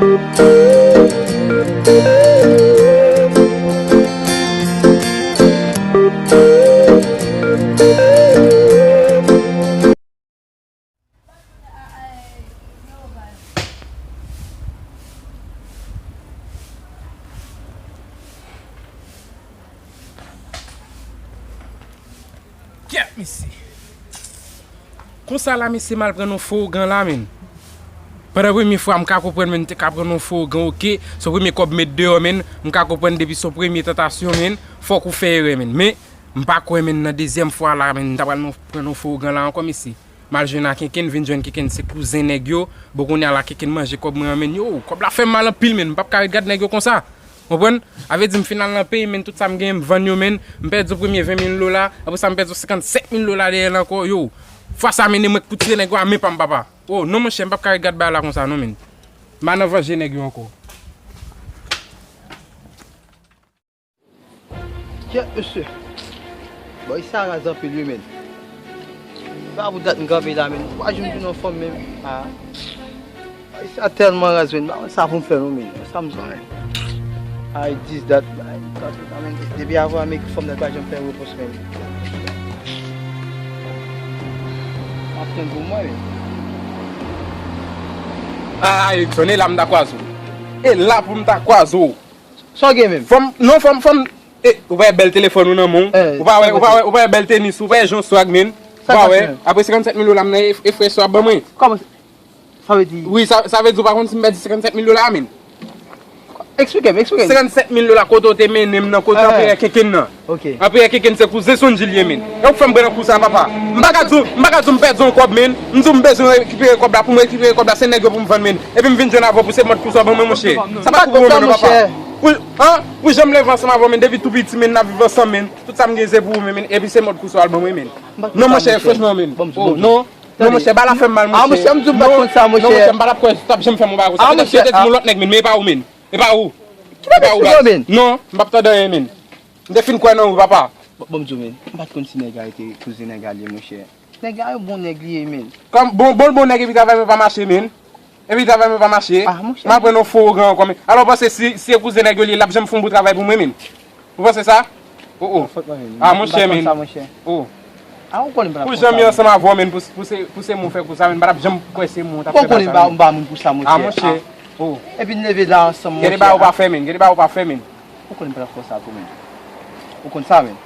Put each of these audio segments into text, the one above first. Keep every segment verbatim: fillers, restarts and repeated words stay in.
Kèt, mesye. Konsa la, mesye, m al pran yon fo ougan la, menn. Pandan premye fwa, m ka konprann, menn, m te ka pran yon fo ougan, oke. Se yon premye kòb m met deyò, menn. M ka konprann depi se yon premye tantasyon, menn, fòk ou fè erè, menn. Men, m pa kwè, menn, nan dezyèm fwa la, menn, m ta pral non, pran yon fo ougan la ankò, mesye. M al jwenn a Kenken, vin jwenn Kenken, se kouzen nèg yo. Bon, kounye a la, Kenken manje kòb mwen an, menn. Yo, kòb la fè m mal anpil, menn. M p ap ka ret gad nèg yo konsa. Konprann? A vle di, m fin al nan peyi, menn, tout sa m genyen, m vann yo, menn. M pèdi yon premye ven mil dola. Apre sa, m pèdi yon senkannsèt mil dola dèyè l ankò. Yo, fwa sa, menn, e mwen k pou tire nèg yo a men pa m, papa. O, non, monchè, m p ap ka ret gad bagay la konsa, non, menn. M a nan vanje nèg yo ankò. Kèt, mesye. Bòy sa raz anpil, wi, menn. Pa pou dat m kanpe la, menn. Twa jou m vin anfòm, menn. Ah. Bòy sa tèlman raz, menn. M pa konn sa pou m fè, non, menn. Sa m zon, menn. Ay, dis dat. Ay, kanpe la, menn. Depi avan, m ekri fòm nan, pa janm fè repons, menn. M ap tann pou mwen, menn. Ay, Erickson, e la m ta kwaze w. E la pou m ta kwaze w. Sa w gen menm? Fò m, non, fò m, fò m, e, ou pa wè bèl telefòn ou nan men w? Eh, ou pa wè, ou pa wè, ou pa wè bèl tenis, ou pa wè jan w swag, menn? Ou pa wè? Apre senkannsèt mil dola m nan, e, e frè sa w ap ban mwen? Kòman? Sa vle di? Wi, sa, sa vle di ou pa konn si m pèdi senkannsèt mil dola a, menn? Eksplike m, eksplike m. Senkannsèt mil dola kote w te mennen m nan, kote anpriyè Kenken nan. Ok. Anpriyè Kenken se kouzen Sondji l ye, menn. E ou k fè m pran nan kou sa, papa. M pa ka di w, m pa ka di w m pèdi yon kòb, menn. M di w m bezwen rekipere kòb la, pou m rekipere kòb la, se nèg yo pou m vann, menn. Epi m vin jwenn avè w pou se mòd kou sa w ban mwen, monchè. Sa pa pou ou, menn, non, papa. Pou, an? Pou jan m leve ansanm avè w, menn, depi tou piti, menn, n ap viv ansanm, menn. Tout sa m gen se pou ou, menn, epi se mòd kou sa w al ban mwen, menn. Non, monchè, franchman, menn. O, non. Non, monchè, bagay la fè m mal, monchè. Non, monchè, m pa t ap kwè w t ap janm fè m yon bagay konsa. Petèt si yo te di m yon lòt nèg, menn, men e pa ou, menn. E pa ou. E pa ou, baz. Non, m p ap tande anyen, menn. M te fin kwè nan ou, papa. Bon, bon, m di w, menn, m pa t konn si nèg la te kouzen nèg la li ye, monchè. Nèg la, yon bon nèg li ye, menn. Kòm, bon, bon, bon nèg epi travay mwen pa mache, menn. Epi travay mwen pa mache. Ah, monchè. M al pran yon fo ougan ankò, menn. Alò, w panse si, si se kouzen nèg yo li ye, l ap janm fè yon bon travay pou mwen, menn? Ou panse sa? O, o. Ah, monchè, menn. O. Ah, ou konnen m pa t ap fè sa, menn. Pou jan m ye ansanm avè w, menn, pou, pou se, pou se moun fè kou sa, menn, m pa t ap janm kwè se moun t ap fè bagay sa, menn. Ou konnen m pa, m pa moun pou sa, monchè. Ah, monchè. O. Epi n leve la ansanm, monchè. Gen de bagay ou pa fè, menn. Gen de bagay ou pa fè, menn. Ou konnen m pa t ap fè sa tou, menn. Ou konn sa, menn.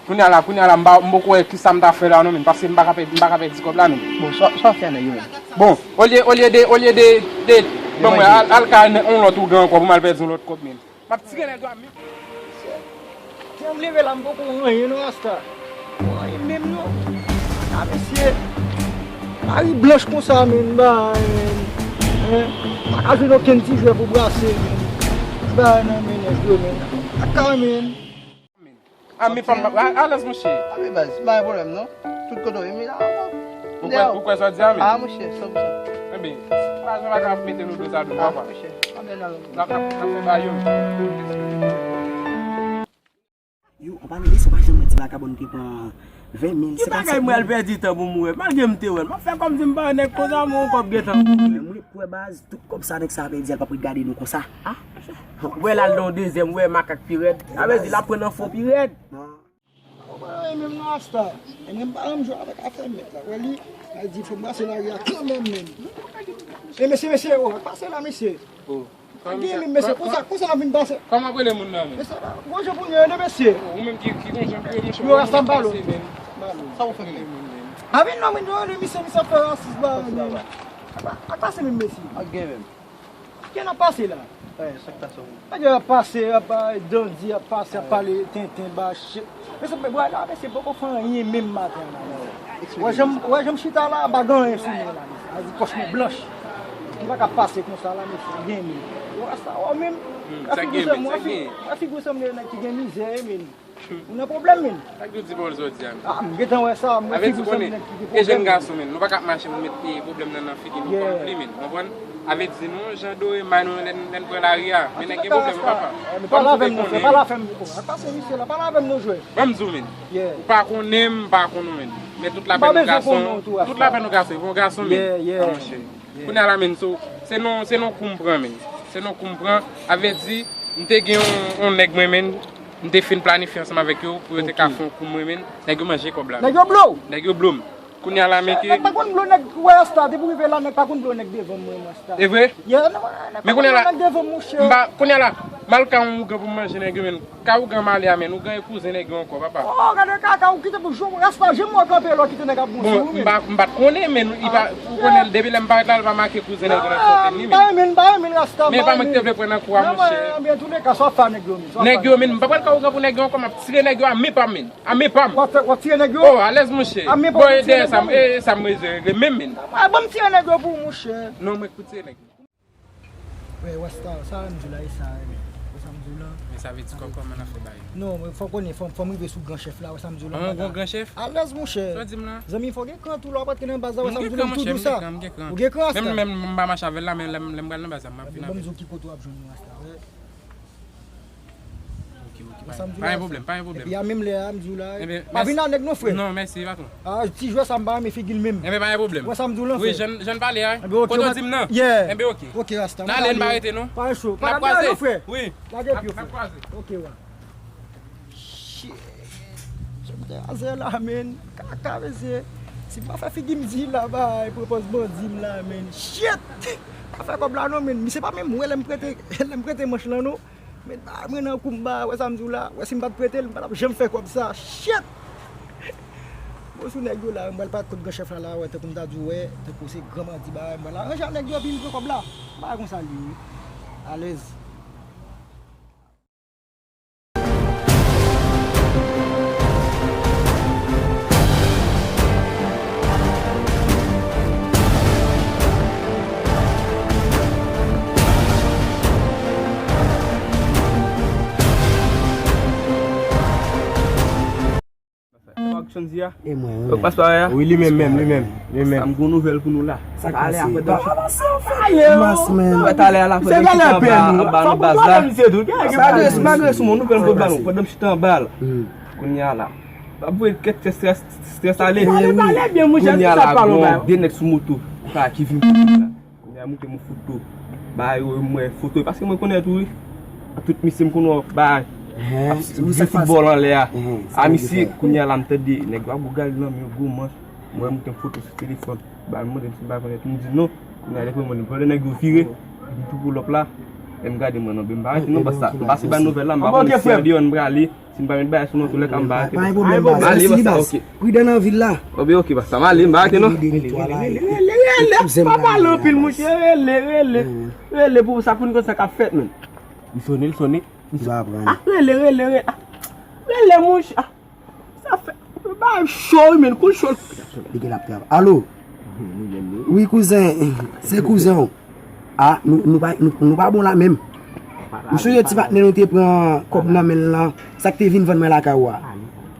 Kounye a la, kounye a la, m pa, m poko wè kisa m ta fè la, non, menn, paske m pa ka pèdi, m pa ka pèdi kòb la, menn. Bon, sa, sa w fè a nèg yo, menn? Bon, olye, olye de, olye de, de, ban mwen, al, al kay yon lòt ougan ankò pou m al pèdi yon lòt kòb, menn. M ap tire nèg yo a, menn. Kè m leve la, m poko anyen non, Rasta. Anyen menm non. A, mesye. Mari blanch konsa, menn, ba, en, en. Pa ka jwenn okenn ti jwè pou brase, menn. Ba, nan men nèg yo, menn. Kaka, menn. A, men pa m, a, alèz, monchè. A, men baz, pa gen pwoblèm, non. Tout kote w ye, men la, ou kwè, ou kwè sa w di a, men? A, monchè, san pou san. Enben, pa jan pa ka mete nou do sa dou, papa. Monchè, pa byen nan. N ap, n ap, n ap fè ba yo. Yo, anpale de sa, w pa janm wè ti vakabon te pran ven mil, senkannsenk mil. Ki bagay mwen al pèdi tan pou m wè? Malgre m te wè l, m ap fè kòmsi m pa wè nèg konsa, men yon kòb gentan. Mwen, mwen kwè baz, tout kòb sa nèg sa pèdi a, l p ap ret gade nou konsa. A? Wè l al nan yon dezyèm, wè makak pi rèd. Sa vle di l ap pran nan fon pi rèd. Ou pa wè menm non, Rasta. E menm pa janm jwe avèk afè mèt la. Wè li, al di fò m brase lari a kanmenm, menm. E mesye, mesye, o, pase la, mesye. O. Gen menm mesye, konsa, konsa n ap vin pase. Kòman w ap rele moun nan, menm? Mesye, gon jan pou nou ye, mesye. O, ou menm ki, ki gon jan pou yo, monchè. Yo, Rasta, m pale w. Sa w fè, menm? A vin non, men nou rele misye, misye ap fè rasis ba, menm. Ak pase menm, mesye. Ak gen menm. Ki n ap pase la? Nèg yo ap pase, ap bay dandi, ap pase, ap pale tenten, ba chèf. Mesye, bwa la, mesye, poko fè anyen menm maten an la, mesye. Wè jan m, wè jan m chita la, pa gen anyen sou mwen la, mesye. A di pòch mwen blanch. M pa ka pase konsa la, mesye, gen menm. Wè sa, wè menm. Wè figi w sanble nèg ki gen mizè, menm. Ou nan pwoblèm, menm. Sa k di w di pawòl sa w di a, menm? A, m gentan wè sa, m wè figi w sanble nèg ki gen pwoblèm. E jèn gason, menm, nou pa ka ap mache pou met pwoblèm nan nan figi nou kòm pli, menm. Konprann? Avèti nou, jan dore may nou lè n, lè n pran lari a. Men nèg gen pwoblèm, papa. Pale avè m, non, frè, pale avè m. Ak pase misye la, pale avè m, non, jwè. Ban m di w, menn. Ou pa konnen m, m pa konn ou, menn. Men tout lapèn nou gason, tout lapèn nou gason, e bon gason, menn. A, monchè. Kounye a la, menn, so, se non, se non kou m pran, menn. Se nan kou m pran, a vle di, m te gen yon, yon nèg mwen menm, m te fin planifye ansanm avèk yo pou yo te ka fè yon kou mwen menm, nèg yo manje kòb la. Nèg yo blow. Nèg yo blow m. Kounye a la men ke. Nèg pa konn blow nèg, wè Rasta, depi w rive la, nèg pa konn blow nèg devan mwen, Rasta. E vre? Yeah, nèg pa konn blow nèg devan m, monchè. Men kounye a la, m al ka yon ougan pou m manje nèg yo menm. Ka ougan m ale a menm, ougan e kouzen nèg yo ankò, papa. Oh, gade kaka, ou kite pou jou, Rasta, jan m wè kanpe la, ou kite nèg ap bon sou ou, men. Bon, m pa, m pa t konnen, men li pa, ou konnen, depi lè m parèt la, li pa make kouzen nèg yo nan sante li, men. M pa renmen l, m pa renmen l, Rasta, m pa renmen l. Men e pa mwen ki te vle pran nan kou a, monchè. Non, men, anben, tou lè ka, sa w ap fè a nèg yo, men. Nèg yo, men, m pa pral ka ougan pou nèg yo ankò, m ap tire nèg yo a men pa m, men. A men pa m. W ap fè, w ap tire nèg yo? Oh, alèz, monchè. A men pa w ap tire nèg yo, men. Bon, e dèyè sa m, e sa m bezwen regle, men, men. A, ban m tire nèg yo pou ou, monchè. Non, mwen k pou tire nèg yo. Wè, Rasta, sa m di w la, e sa, wè. Wè sa m di w la. Men sa vle di kò-, kòman n ap fè bagay? Non, men fò w konnen, fò, fò m rive sou gran chèf la, wè sa m di w la. An, gran, gran chèf? Alèz, monchè. Sa w di m la? Zanmi, fò w gen kran tou la, w ap antre nan baz la, wè sa m di w la, m tou di w sa. M gen kran, monchè, m gen kran. Ou gen kran, Rasta? Menm, menm m pa mache avè l la, men lè m, lè m pral nan baz la, m ap vin avè l. Bon, ban m di w ki kote w ap jwenn nou, Rasta, wè. Ok, ok, pa gen pwoblèm, pa gen pwoblèm. Epi a menm lè a, m di w la, pa vin a nèg non, frè. Non, mèsi, patwon. A, ti jwè sa m pa renmen figi l menm. Enben, pa gen pwoblèm. Wè sa m di w lan, frè. Wi, jan, jan n pale a. Enben, ok, kote w di m nan? Yeah. Enben, ok. Ok, Rasta. N ale, n pa rete non. Pa cho. Pa gade yo, frè. Wi. Lage pye w, frè. Ok, wa. Shit. Jan m kraze la, men. Kaka, mesye. Si m pa fè figi m di la, bay, pran pòz bandi m la, men. Shit. Pa fè kòb la non, men. Misye pa menm wè lè m prete, lè m prete manch lan, non. Men ba mwen nan kou m ba, wè sa m di w la, wè si m pa t prete l, m pa t ap janm fè kòb sa. Shit! Bon, sou nèg yo la, m pral pa kot gran chèf la, la, wè, tankou m ta di w, wè, tankou se gran bandi, ba, m pral aranje ak nèg yo, epi m pran kòb la. Bagay konsa l ye, wi. Alèz. E mwen, wi. Wi, li menm, menm, li menm, li menm. Sa m gon nouvèl pou nou la. Sa k pase? Mas, men. Talè a la, pandan m chita anba, anba nan baz la. Malgre, malgre sou mwen, nouvèl m pot ba nou, pandan m chita anba la. Kounye a la. Ap voye kèk strès, strès ale. Kounye a la, gon de nèg sou moto. Sa ki vin pou la. Kounye a montre m yon foto. Ba yo, m wè foto. Paske mwen konnen tou, wi. Tout misye m konnen wè, ba, ap jwe foutbòl anlè a. A misye, kounye a la, m tande nèg yo ap gougaye nan men yo, gwo manch. Mwen, m montre m foto sou telefòn. Ba, m mande m si m pa konnen tou, m di non. Kounye a, depi mwen, pandan nèg yo vire, m tou pull up la. E m gade mwen, non, ben, m pa rete non, bòs la. M pase ba nouvèl la, m pa konnen si an deyò, m prale. Si m pa met bagay sou mwen, tou lè ka m pa rete. Pa gen pwoblèm, baz. Mèsi, baz. Pridan nan vil la. Oke, oke, baz. Sa m ale, m pa rete non. Rele, rele, rele, pa pale anpil, monchè. Rele, rele. Rele pou sa, pou n konn sa k ap fèt, men. Li sone, li sone. Li va pran. Ah, rele, rele, rele. Ah, rele, monchè. Ah, sa fè bagay cho, wi, men. Kou cho. Li gen l ap travay. Alo? Wi, kouzen. Se kouzen w. A, nou, nou pa, nou, nou pa bon la menm. Ou sonje ti patnè nou te pran kòb nan men l lan, sa k te vin vann mwen lakay ou a?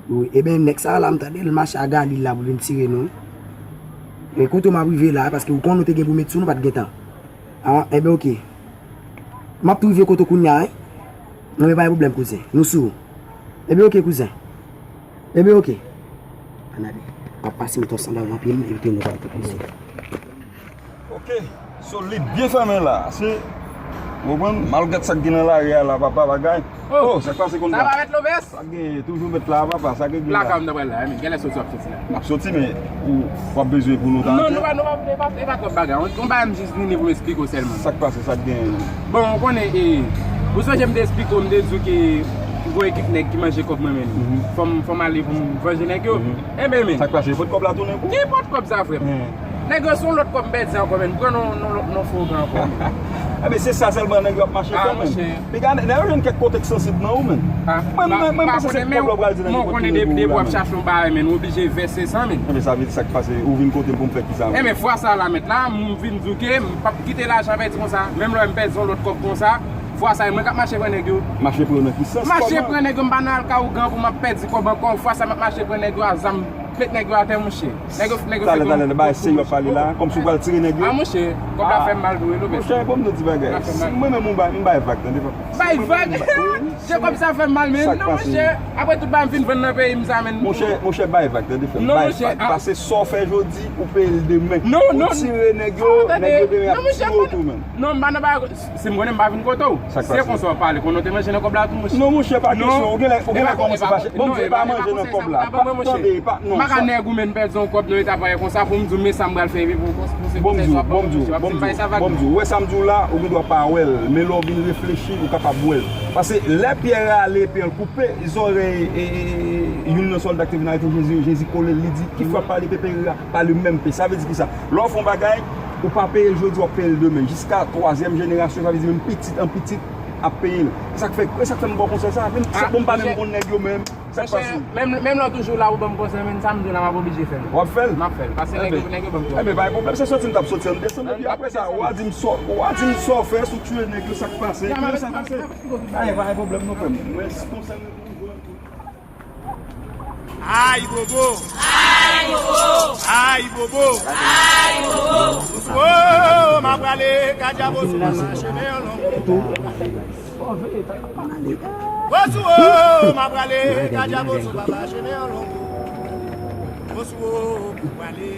Wi, eben, nèg sa a la, m tande l mache a Galil la pou vin tire nou. E kote w m ap rive la, paske ou konnen nou te gen pou met sou nou, pa t gen tan. A, eben, oke. M ap tou rive kote w kounye a, wi. Non, men pa gen pwoblèm, kouzen. Nou sou. Eben, oke, kouzen. Eben, oke. Ann ale. M ap pase met yon sandal nan pye m, epi tou nou pral kote kouzen. Ok, so li byen fèmen la. Se, ou konprann, malgre sa k gen nan lari a la, papa, bagay. Oh, sa k pase konn sa? Sa va, Mèt Lopez? Sa k gen, toujou mèt la, papa, sa k gen la? Lakay m nan pral la, men, genlè soti w ap soti la. M ap soti, men ou, w ap bezwen pou nou ta antre? Non, nou pa, nou pa, e pa, e pa twòp bagay. On, on bagay m jis vini pou m esplike w sèlman. Sa k pase, sa k gen? Bon, ou konnen, e, ou sonje m te esplike w, m te di w ke gon ekip nèg ki manje kòb mwen menm. Fò m, fò m ale pou m vanje nèg yo. Enben, men. Sa k pase? Pot kòb la tounen pou ou? Ki pot kòb sa, frè m? Nèg yo, se yon lòt kòb m pèdi ankò, men. M pran non, non, non, non fo gran ankò, men. Enben, se sa sèlman nèg yo ap mache fè, men. Piga, nèg yo jwenn kèk kote k sansib nan ou, men. Mwen, mwen, mwen panse se kòb la ou pral di nèg yo pot tounen pou ou la, men. Depi w ap chache yon bagay, men, ou oblije vèse sa, men. Enben, sa vle di sa k pase, ou vin kote m pou m fè kisa, men? Enben, fwa sa la, mèt la, m vin di w ke m p ap kite lajan pèdi konsa. Menm lè m pèdi yon lòt kòb konsa, fwa sa, e mwen k ap mache pran nèg yo. Mache pran yo nan ki sans? Mache pran nèg yo, m pa nan al ka ougan pou m ap pèdi kòb ankò. Fwa sa, m ap mache pran nèg yo a zam. Met nèg yo atè, monchè. Nèg yo, nèg yo fè talè, talè, talè, bay se yo ap pale la, kòmsi w pral tire nèg yo. Ah, monchè, kòb la fè m mal tou wi, Lopez. Monchè, bon, m di ti bagay. Si mwen menm, m bay, m bay vag, tande, papa. Bay vag? Jan kòb sa fè m mal, men non, monchè. Apre tout bagay m fin vann nan peyi m sa, men. Monchè, monchè, bay vag, tande, frè m. Bay vag. Pase sa w fè jodi, ou peye l demen. Non, non. Ou tire nèg yo, nèg yo demen ap tire w tou, menm. Non, m pa nan bagay. Si m konnen m pa vin kote w. Si se konsa w pale, konnen w te manje nan kòb la tou, monchè. Non, monchè, pa kesyon. Ou genlè, ou genlè kòmanse fache. Bon, m di w pa manje nan kòb la. Pa, tande, pa, non. M pa ka nèg ou men pèdi yon kòb nan eta parèy konsa pou m di w men sa m pral fè epi pou, pou se konsa w ap ban mwen monchè w ap fin bay sa vag. Bon, m di w, bon, m di w. Ou wè sa m di w la, ou gendwa pa wè l, men lè w vin reflechi, ou kapab wè l. Paske lè Pyè rale pye l koupe zòrèy, e, e, e, youn nan sòlda ki te vin arete Jezi, Jezi kole l, li di, ki frap pa li pe peye pa li menm pe. Sa vle di kisa? Lè w fè yon bagay, ou pa peye l jodi, w ap peye l demen. Jiska twazyèm jenerasyon, sa vle di menm pitit an pitit ap peye l. E sa k fè, e sa k fè m ba w konsèy sa. Menm si bon, m pa menm konn nèg yo menm. Sa k pase? Menm, menm lè w toujou la, ou ban m konsèy, men sa m di w la, m ap oblije fè l. W ap fè l? M ap fè l. Paske nèg yo, nèg yo ban m twòp. Enben, pa gen pwoblèm, se sòti m t ap sòti an desanm, epi apre sa, w a di m sa, w a di m sa w fè sou tiye nèg yo, sa k pase? Menm sa k pase. Ay, pa gen pwoblèm non, frè m. Mwen, konsèy mwen pou ou. Ay bobo! Ay bobo! Ay bobo! Ay bobo! Wowo, m a prale, kadya boso papa chemen an long. Wowo, m a prale, kadya boso papa chemen an long. Wowo, m a prale.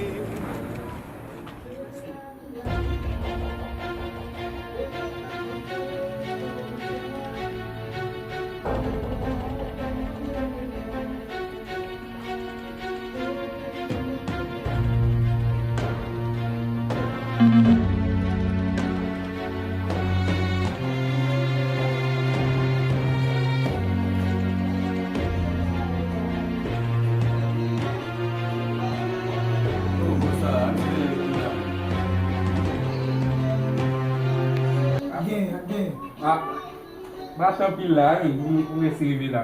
Gen, gen. Ah, mache anpil la, wi, pou, pou resi rive la.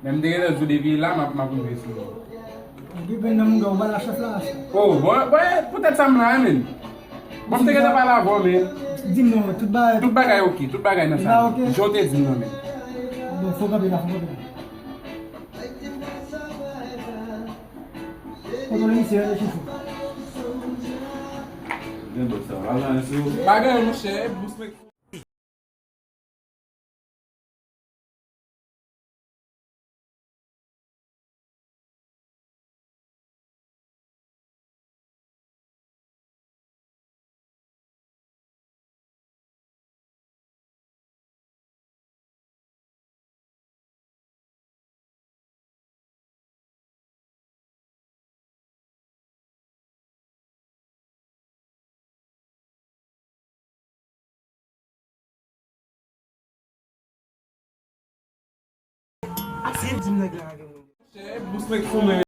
Men m te gentan di w depi la, m ap, m ap rive sou ou. Depi nan mouda, ou ba la chans la, chans. Oh, bon, bon, poutèt sa m la, men. Bon, m te gentan pale avè w, men. Di m non, tout bagay. Tout bagay oke, tout bagay nan sa. Jan w te di m nan, men. Bon, fò kanpe la, fò kanpe la. Kontwole misye, rete chifon. Gen bòs sa, pa gen anyen sou. Pa gen anyen, monchè, bous mwen. Ase di m nèg la avè mwen. Monchè, bous mwen k foumen.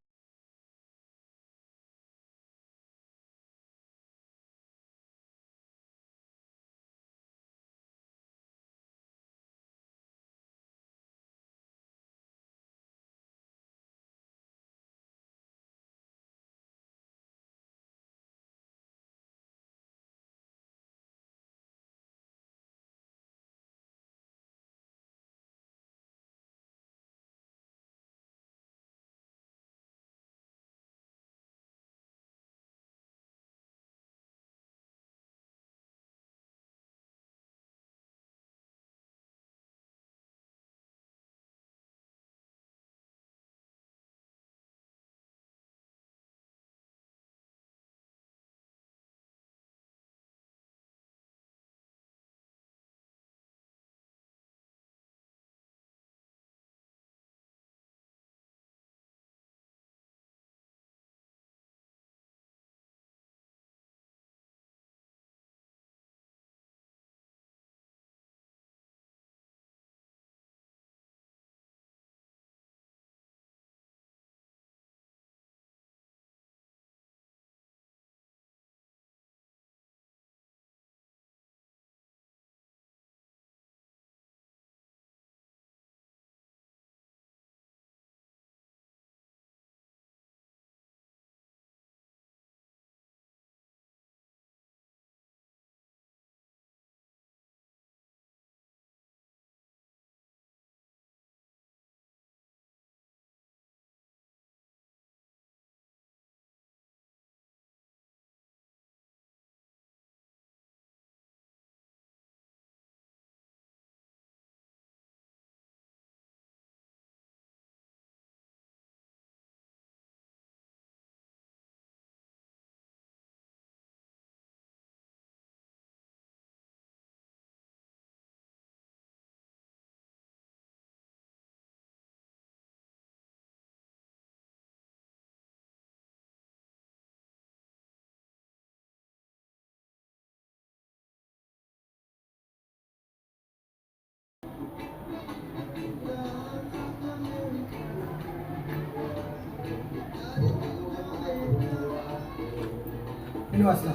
Linois la.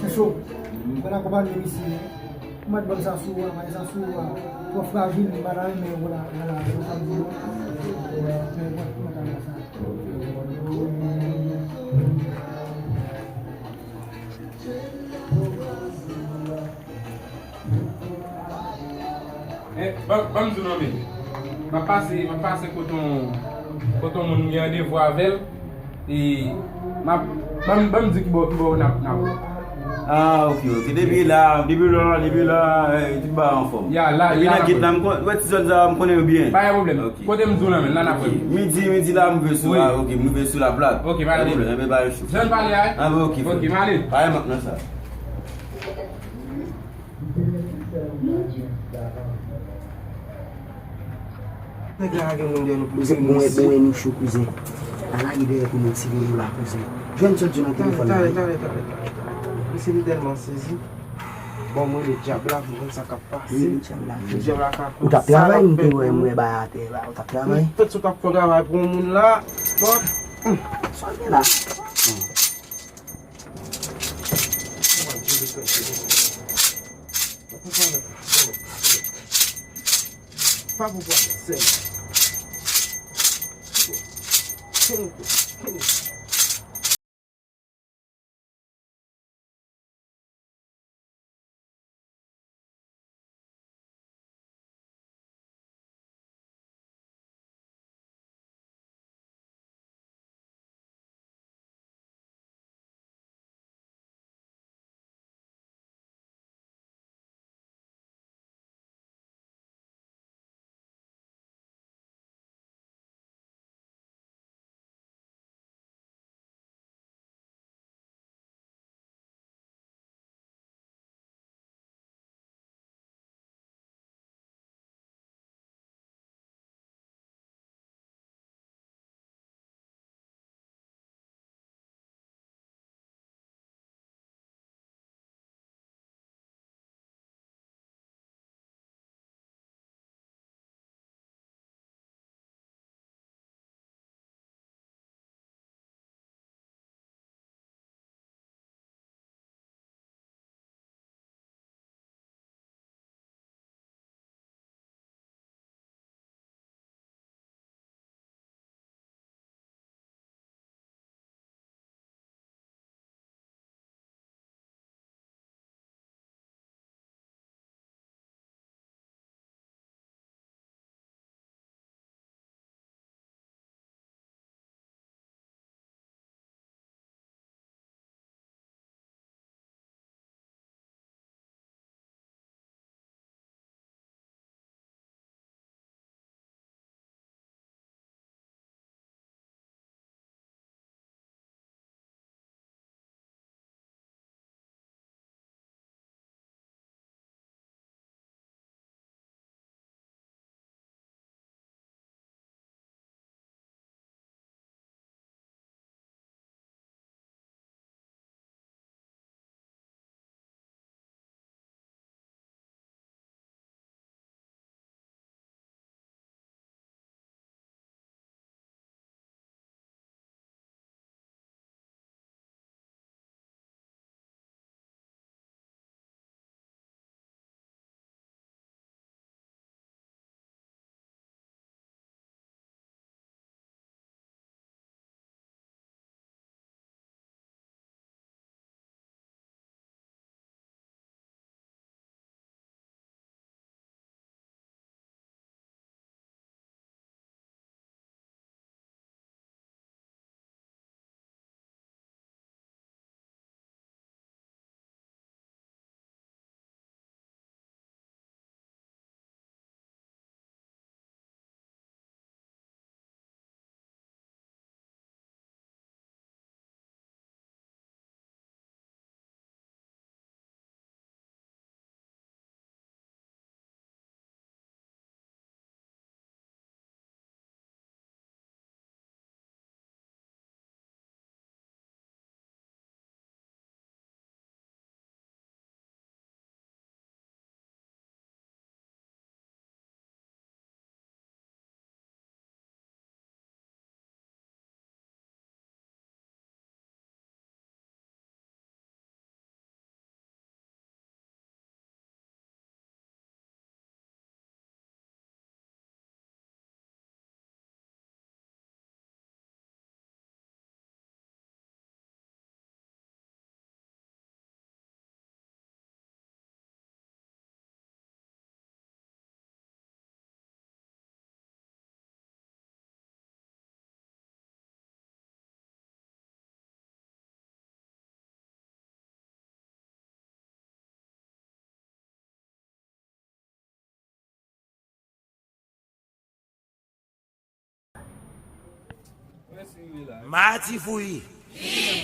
Se cho. Mwen akonpanye misye. Ou mèt ban m sa sou ou a, bay sa sou ou a. Twò frajil, m pa ta renmen ou la, la, la, la, sa m di yo. Men bon, mwen ta renmen sa. Eh, ban, ban m di w non, men. M ap pase, m ap pase kote yon, kote yon moun m gen randevou avè l. E, m ap, ban m, ban m di ki bò, ki bò n ap, n ap. Ah, ok, ok. Depi la, depi la, depi la, eh, tout bagay anfòm. Ya, la, depi la, nan kit la, m kon-, wè ti zòn sa, m konnen yo byen. Pa gen pwoblèm. Ok. Kote m di w la, men, la n ap wè. Ok. Midi, midi la, m rive sou la, ok, m rive sou la plat. Ok, pa gen pwoblèm. Enben, pa gen cho. Jan n pale a, wi? Ah, bon, ok, frè. Ok, m ale. Pa gen mank nan sa. Nèg la lage moun dèyè nou pou ti moun isi. Kouzen, bon, bon, nou cho, kouzen. Pa lage dèyè pou nou ti moun la, kouzen. Jwenn sòt di nan telefòn la. Talè, talè, talè, talè. Mesye, m tèlman sezi. Bon, mwen, le dyab la, mwen, sa k ap pase. Wi, le dyab la. Le dyab la ka konn sa l ap fè pou nou. Ou t ap travay, m te wè, m wè bay atè la. Ou t ap travay. Fèt sa w t ap fè travay pou yon moun la. Bon. Sa w gen la? Pa pou pwazon, sèl. Kenbe, kenbe. Mati fouyi.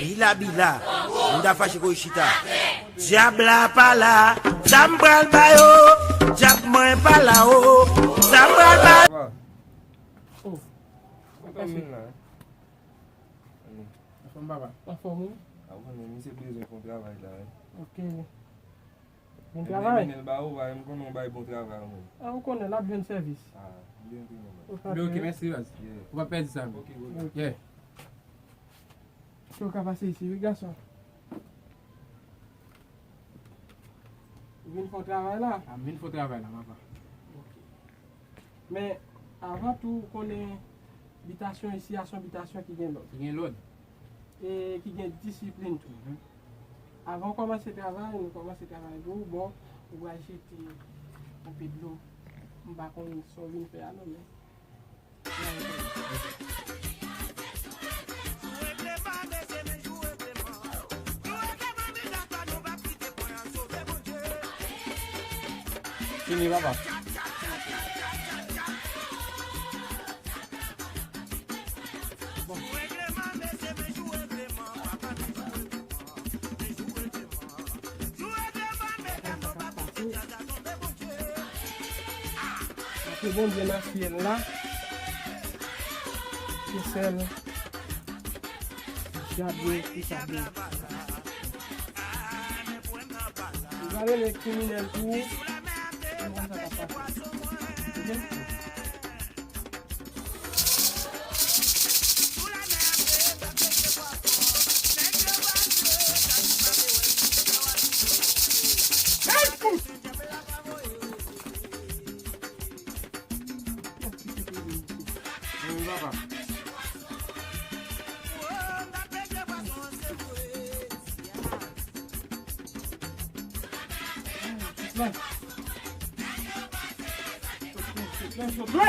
Bila bila. Moun ta fache kou chita. Dyab la pa la. Sa m pral ba yo. Dyab mwen pa la o. Sa m pral ba yo. Oh. Anfòm, papa. Anfòm, wi. A, ou konnen, misye bezwen fè yon travay la, wi. Ok. Bon travay. Mennen l ba ou, pa, m konnen w bay bon travay, mwen. A, ou konnen, l ap jwenn sèvis. A, li antre, mwen. Men ok, mèsi, baz. Yeah. Ou pa pèdi sa, non. Ok, ok. Yeah. Ke w ka pase isi, wi, gason. Ou vin fè travay la? A, m vin fè travay la, papa. Ok. Men, avan tou, ou konnen bitasyon isi a se yon bitasyon ki gen lòd. Ki gen lòd. E ki gen disiplin tou. Mhm. Avan w kòmanse travay, nou kòmanse travay pou ou, bon, ou pral jete yon pe dlo. M pa konn sa w vin fè a non, men. Fini, papa. Apre Bondye nan syèl la, se sèl dyab yo ki ka beni. Ou va rele kriminèl tou. Mwen sa ka pase. Ok?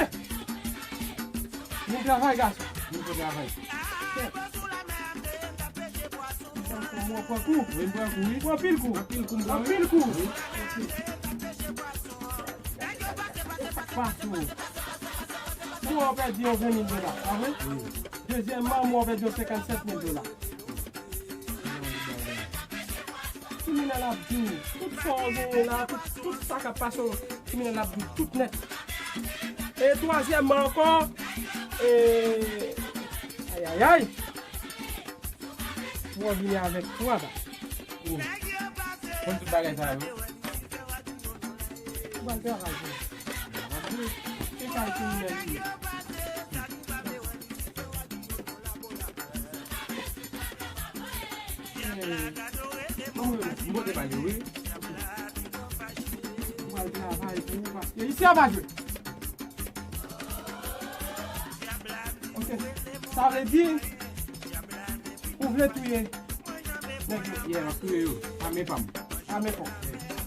Vin travay, gason. Vin travay. Mwen pran kou. Wi, m pran kou, wi. Pran anpil kou. Anpil kou, m pran, wi. Anpil kou. Wi. Sak pase w? Mwen pèdi yon ven mil dola, pa vre? Wi. Dezyèmman, mwen pèdi yon senkannsèt mil dola. Kriminèl ap di w, tout sa w genyen la, tout, tout sa k ap pase w, kriminèl ap di w tout nèt. E twazyèmman ankò, e, ayayay, w vini avèk twa bak. Konn tout bagay sa yo. Ou pral travay pou li. Se kay kriminèl li ye. Eh, mwen, mwen te pale, wi. Ou pral travay pou ou, paske isi a pa jwe. Ok. Sa vle di, ou vle touye nèg yo. Yeah, m ap touye yo. A men pa m. A men pa w.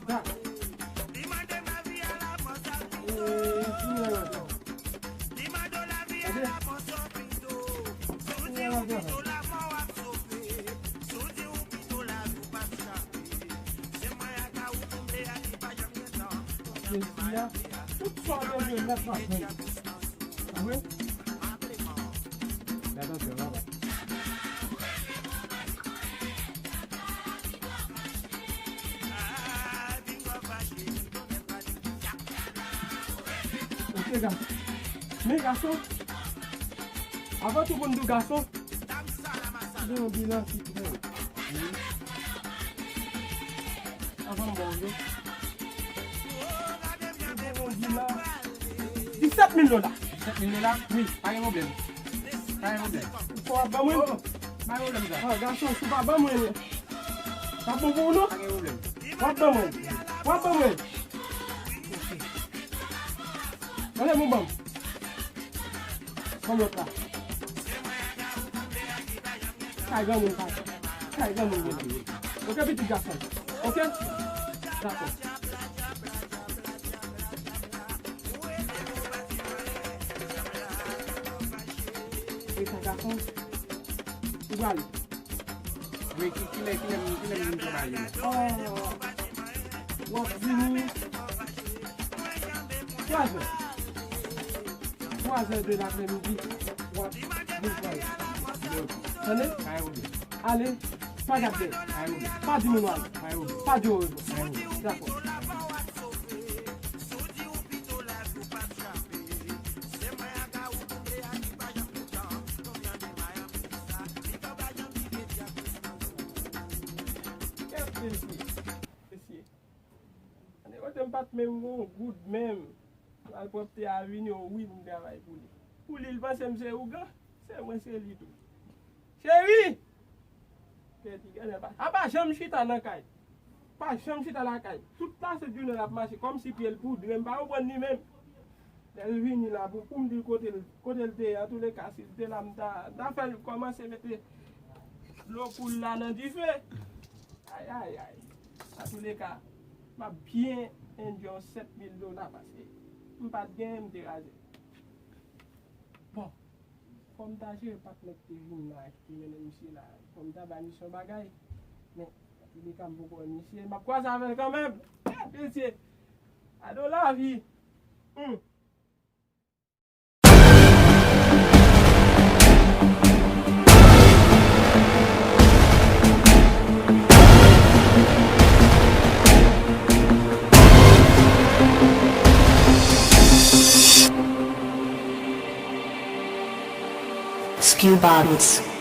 Dakò. E, touye yo. Tande. Touye yo, dakò. Jezi a, tout sa w bezwen nèt w ap jwenn. Wi. Fè atansyon, papa. Ok, gason. Men gason, avan tou pou n di w gason, gen yon bilan ki trè wo. Avan m ba w yo. Ou gen yon bilan disèt mil dola. Disèt mil dola? Wi. Pa gen pwoblèm. Pa gen pwoblèm. Ou fò w ap ban mwen? Oh, pa gen pwoblèm sa. Ah, gason, si w pa ban mwen, l ap bon pou ou non? Pa gen pwoblèm. W ap ban mwen? W ap ban mwen? Ok. Anlè, mwen ban m. Ban m lòt la. Kay granmoun, kay. Kay granmoun, granmoun. Ok, pitit gason. Ok? Dakò. E sa, gason? Ou prale? Men ki, kilè, kilè, kilè m vin travay la? Oh, w ap vini twa zè. Twa zè de lapremidi, w ap vin travay. Tande? Kay ou. Ale, pa gad dèyè. Kay ou. Pa di moun ale. Kay ou. Pa di orevwa. Kay ou. Dakò. Kèt mesye. Mesye. Ane kote m pa t menm gon goud menm. Malpwòpte a vini, o wi, pou m travay pou li. Pou li, l panse m se ougan. Se mwen, se li tou. Cheri! Kèt, gade pa. A pa janm chita nan kay. Pa janm chita lakay. Tout lasent jounen l ap mache kòmsi pye l poudre. M pa konprann li menm. Lè l vini la, pou, pou m di l kote l, kote l te ye, antouleka, si l te la, m ta, m ta fè l kòmanse mete dlo kou l la nan dife. Ay, ay, ay. Antouleka, m ap byen enjoy sèt mil dola paske m pa t genyen, m te raze. Bon, fò m ta jere patnè ki te vin la, ki te mennen misye la. Fò m ta bay misye yon bagay. Men, antouleka, m poko wè misye. M ap kwaze avè l kanmenm. Mesye, ado lavi. Hmm. Skew Bottles.